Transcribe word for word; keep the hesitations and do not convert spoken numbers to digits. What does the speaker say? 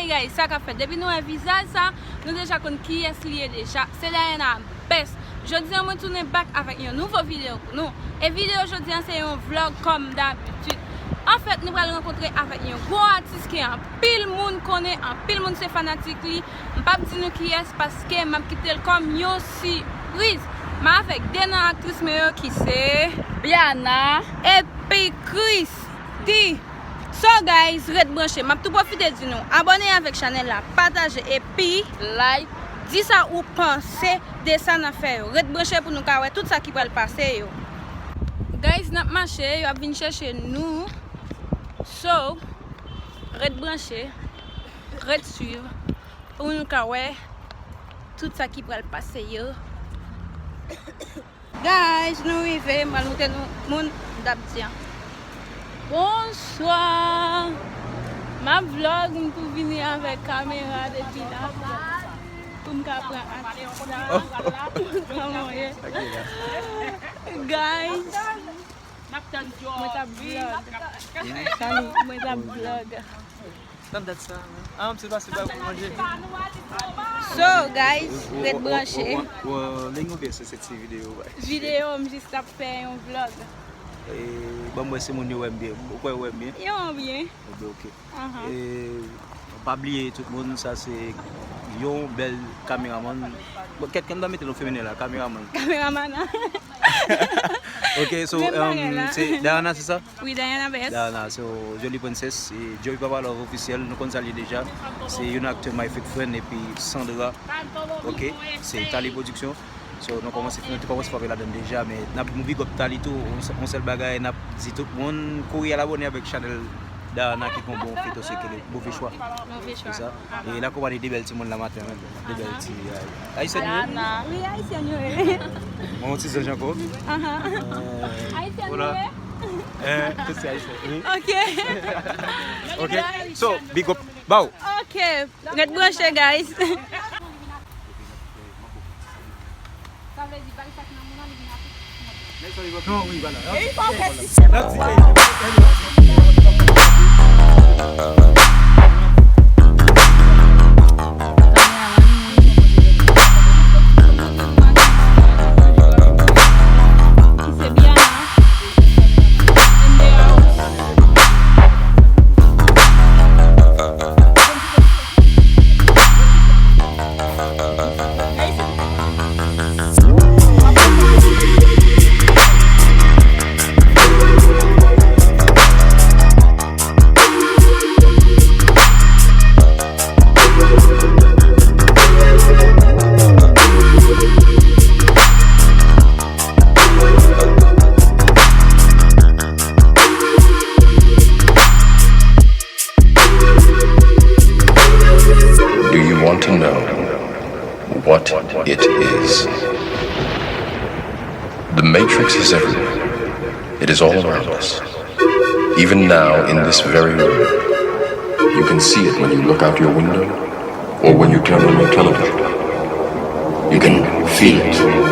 Hey guys, sa k ap fèt? Depi nou wè vizaj sa, nou deja konn kiyès li ye deja. Se Diana Best. Jodi a mwen tounen back avèk yon nouvo videyo pou nou. E videyo jodi a se yon vlog kòm dabitid. Anfèt, nou pral rankontre avèk yon gwo atis ke anpil moun konnen, anpil moun se fanatik li. M p ap di nou kiyès paske m ap kite l kòm yon sipriz. M avèk de nan aktris mwen yo ki se Biana epi Christy. So guys, ret branche. M ap tou pwofite di nou, abòne avèk chanèl la, pataje epi like. Di sa ou panse de sa n ap fè yo. Ret branche pou nou ka wè tout sa ki pral pase yo. Guys, n ap mache, yo ap vin chèche nou. So, ret branche, ret swiv pou nou ka wè tout sa ki pral pase yo. Guys, nou rive, m pral montre nou moun m t ap di an. Bonswa. M ap vlog, m tou vini avèk kamera depi la pou m ka pran atis la. Kòman w ye? Guys, mwen t ap vlog. Salut, mwen t ap vlog. Tann dat sa, men. Ah, m se pase ba pou manje. So, guys, ret branche. Ou an liy oubyen se, se ti videyo, bay? Videyo, m jis t ap fè yon vlog. E, ban m wè si moun yo wè m byen. Ou kwè yo wè m byen? Yo wè w byen. Ebyen, oke. Ahan. E, pa bliye tout moun, sa se yon bèl kameramann. Bon, kèt, kèt, m ta mete non feminen la, kameramann. Kameramann, an. Ok, so, um, se Diana, se sa? Wi, Diana Best. Diana, so, Jolie Princess, e Joey Papa Love Officiel, nou konn sa l ye deja. Se youn aktè My Fake Friend epi Sandra. Ok, se Tali Production. So, nou kòmanse, nou te kòmanse frape ladann deja, men n ap, nou big up Tali tou. On, on sèl bagay, n ap di tout moun, kouri al abòne avèk chanèl Diana ki gon bon fit osi, ki le Move Chwa. Move Chwa. Se sa. E la konpani de bèl timoun la maten, men. De bèl ti, euh, Ayisyèn yo ye? Wi, Ayisyèn yo ye. Mwen, yon ti zanj ankò. Ahan. Euh, Ayisyèn yo ye? Eh, tout se Ayisyèn, wi. Ok. Ok. So, big up. Bow. Ok. Ret branche, guys. Sa vle di, bay sa k nan moun nan, li vin ak... Non, wi, vwala. Do you want to know what it is? The Matrix is everywhere. It is all around us. Even now, in this very room, you can see it when you look out your window or when you turn on your television. You can feel it.